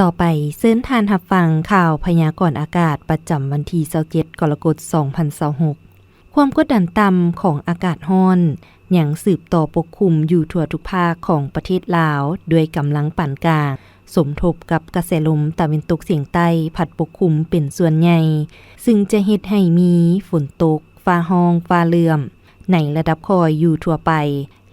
ຕໍ່ໄປເຊີນທ່ານຮັບຟັງຂ່າວພະຍາກອນອາກາດປະຈຳວັນທີຊາວເຈັດ ກໍລະກົດ ສອງພັນຊາວຫົກ. ຄວາມກົດດັນຕ່ຳຂອງອາກາດຮ້ອນຍັງສືບຕໍ່ປົກຄຸມຢູ່ທົ່ວທຸກພາກຂອງປະເທດລາວ ດ້ວຍກຳລັງປານກາງ ສົມທົບກັບກະແສລົມຕາເວັນຕົກສຽງໃຕ້ພັດປົກຄຸມເປັນສ່ວນໃຫຍ່, ຊຶ່ງຈະເຮັດໃຫ້ມີຝົນຕົກ, ຟ້າຮ້ອງ, ຟ້າເຫຼື້ອມ ໃນລະດັບຄ່ອຍຢູ່ທົ່ວໄປ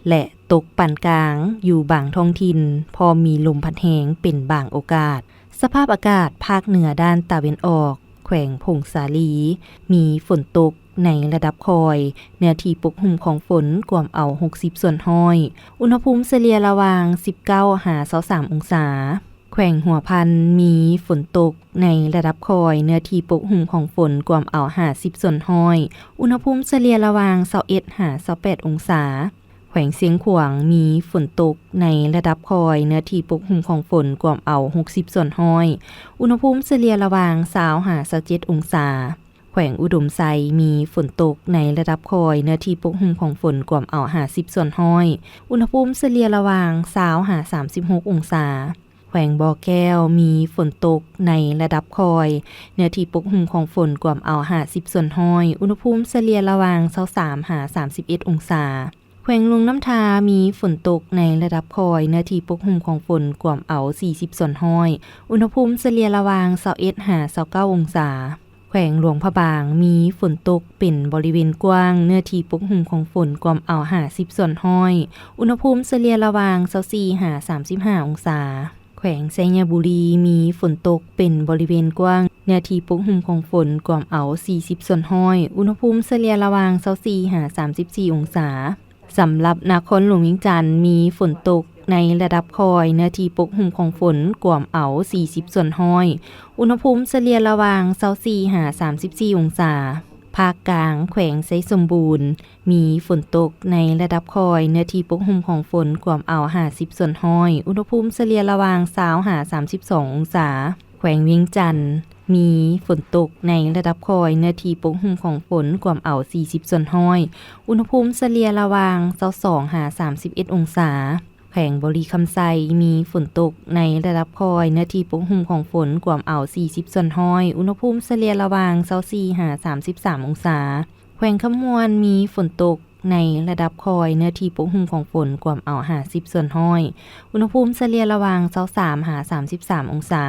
ແລະ ຕົກປານກາງຢູ່ບາງທ້ອງຖິ່ນ, ພ້ອມມີລົມພັດແຮງເປັນບາງໂອກາດ. ສະພາບອາກາດພາກເໜືອດ້ານຕາເວັນອອກ, ແຂວງຜົ້ງສາລີ ມີຝົນຕົກໃນລະດັບຄ່ອຍ, ເນື້ອທີ່ປົກຫຸ້ມຂອງຝົນກວມເອົາຫົກສິບສ່ວນຮ້ອຍ, ອຸນຫະພູມສະເລ່ຍລະຫວ່າງສິບເກົ້າຫາຊາວສາມອົງສາ. ແຂວງຫົວພັນ ມີຝົນຕົກໃນລະດັບຄ່ອຍ, ເນື້ອທີ່ປົກຫຸ້ມຂອງຝົນກວມເອົາຫ້າສິບສ່ວນຮ້ອຍ, ອຸນຫະພູມສະເລ່ຍລະຫວ່າງຊາວເອັດຫາຊາວແປດອົງສາ. ແຂວງຊຽງຂວາງ ມີຝົນຕົກໃນລະດັບຄ່ອຍ, ເນື້ອທີ່ປົກຫຸ້ມຂອງຝົນກວມເອົາຫົກສິບສ່ວນຮ້ອຍ, ອຸນຫະພູມສະເລ່ຍລະຫວ່າງຊາວຫາຊາວເຈັດອົງສາ. ແຂວງອຸດົມໄຊ ມີຝົນຕົກໃນລະດັບຄ່ອຍ, ເນື້ອທີ່ປົກຫຸ້ມຂອງຝົນກວມເອົາຫ້າສິບສ່ວນຮ້ອຍ, ອຸນຫະພູມສະເລ່ຍລະຫວ່າງຊາວຫາສາມສິບຫົກອົງສາ. ແຂວງບໍ່ແກ້ວ ມີຝົນຕົກໃນລະດັບຄ່ອຍ, ເນື້ອທີ່ປົກຫຸ້ມຂອງຝົນກວມເອົາຫ້າສິບສ່ວນຮ້ອຍ, ອຸນຫະພູມສະເລ່ຍລະຫວ່າງຊາວສາມຫາສາມສິບເອັດອົງສາ. ແຂວງຫຼວງນ້ຳທາ ມີຝົນຕົກໃນລະດັບຄ່ອຍ, ເນື້ອທີ່ປົກຫຸ້ມຂອງຝົນກວມເອົາສີ່ສິບສ່ວນຮ້ອຍ, ອຸນຫະພູມສະເລ່ຍລະຫວ່າງຊາວເອັດຫາຊາວເກົ້າອົງສາ. ແຂວງຫຼວງພະບາງ ມີຝົນຕົກເປັນບໍລິເວນກວ້າງ, ເນື້ອທີ່ປົກຫຸ້ມຂອງຝົນກວມເອົາຫ້າສິບສ່ວນຮ້ອຍ, ອຸນຫະພູມສະເລ່ຍລະຫວ່າງຊາວສີ່ຫາສາມສິບຫ້າອົງສາ. ແຂວງໄຊຍະບູລີ ມີຝົນຕົກເປັນບໍລິເວນກວ້າງ, ເນື້ອທີ່ປົກຫຸ້ມຂອງຝົນກວມເອົາສີ່ສິບສ່ວນຮ້ອຍ, ອຸນຫະພູມສະເລ່ຍລະຫວ່າງຊາວສີ່ຫາສາມສິບສີ່ອົງສາ. ສຳລັບນະຄອນຫຼວງວຽງຈັນ ມີຝົນຕົກໃນລະດັບຄ່ອຍ, ເນື້ອທີ່ປົກຫຸ້ມຂອງຝົນກວມເອົາສີ່ສິບສ່ວນຮ້ອຍ, ອຸນຫະພູມສະເລ່ຍລະຫວ່າງຊາວສີ່ຫາສາມສິບສີ່ອົງສາ. ພາກກາງ ແຂວງໄຊສົມບູນ ມີຝົນຕົກໃນລະດັບຄ່ອຍ, ເນື້ອທີ່ປົກຫຸ້ມຂອງຝົນກວມເອົາຫ້າສິບສ່ວນຮ້ອຍ, ອຸນຫະພູມສະເລ່ຍລະຫວ່າງຊາວຫາສາມສິບສອງອົງສາ. ແຂວງວຽງຈັນ ມີຝົນຕົກໃນລະດັບຄ່ອຍ, ເນື້ອທີ່ປົກຫຸ້ມຂອງຝົນກວມເອົາສີ່ສິບສ່ວນຮ້ອຍ, ອຸນຫະພູມສະເລ່ຍລະຫວ່າງຊາວສອງຫາສາມສິບເອັດອົງສາ. ແຂວງບໍລິຄຳໄຊ ມີຝົນຕົກໃນລະດັບຄ່ອຍ, ເນື້ອທີ່ປົກຫຸ້ມຂອງຝົນກວມເອົາສີ່ສິບສ່ວນຮ້ອຍ, ອຸນຫະພູມສະເລ່ຍລະຫວ່າງຊາວສີ່ຫາສາມສິບສາມອົງສາ. ແຂວງຄຳມ່ວນ ມີຝົນຕົກໃນລະດັບຄ່ອຍ, ເນື້ອທີ່ປົກຫຸ້ມຂອງຝົນກວມເອົາຫ້າສິບສ່ວນຮ້ອຍ, ອຸນຫະພູມສະເລ່ຍລະຫວ່າງຊາວສາມຫາສາມສິບສາມອົງສາ.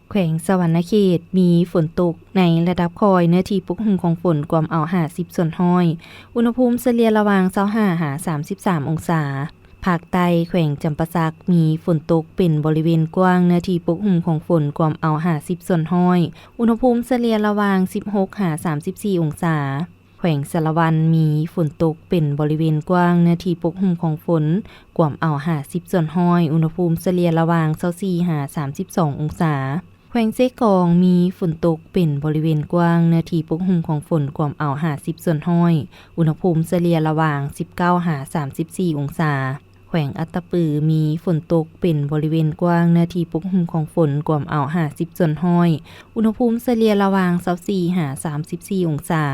ແຂວງສະຫວັນນະເຂດ ມີຝົນຕົກໃນລະດັບຄ່ອຍ, ເນື້ອທີ່ປົກຫຸ້ມຂອງຝົນກວມເອົາຫ້າສິບສ່ວນຮ້ອຍ, ອຸນຫະພູມສະເລ່ຍລະຫວ່າງຊາວຫ້າຫາສາມສິບສາມອົງສາ. ພາກໃຕ້ ແຂວງຈຳປາສັກ ມີຝົນຕົກເປັນບໍລິເວນກວ້າງ, ເນື້ອທີ່ປົກຫຸ້ມຂອງຝົນກວມເອົາຫ້າສິບສ່ວນຮ້ອຍ, ອຸນຫະພູມສະເລ່ຍລະຫວ່າງສິບຫົກຫາສາມສິບສີ່ອົງສາ. ແຂວງສາລະວັນ ມີຝົນຕົກເປັນບໍລິເວນກວ້າງ, ເນື້ອທີ່ປົກຫຸ້ມຂອງຝົນກວມເອົາຫ້າສິບສ່ວນຮ້ອຍ, ອຸນຫະພູມສະເລ່ຍລະຫວ່າງຊາວສີ່ຫາສາມສິບສອງອົງສາ. ແຂວງເຊກອງ ມີຝົນຕົກເປັນບໍລິເວນກວ້າງ, ເນື້ອທີ່ປົກຫຸ້ມຂອງຝົນກວມເອົາຫ້າສິບສ່ວນຮ້ອຍ, ອຸນຫະພູມສະເລ່ຍລະຫວ່າງສິບເກົ້າຫາສາມສິບສີ່ອົງສາ. ແຂວງອັດຕະປື ມີຝົນຕົກເປັນບໍລິເວນກວ້າງ, ເນື້ອທີ່ປົກຫຸ້ມຂອງຝົນກວມເອົາຫ້າສິບສ່ວນຮ້ອຍ, ອຸນຫະພູມສະເລ່ຍລະຫວ່າງຊາວສີ່ຫາສາມສິບສີ່ອົງສາ.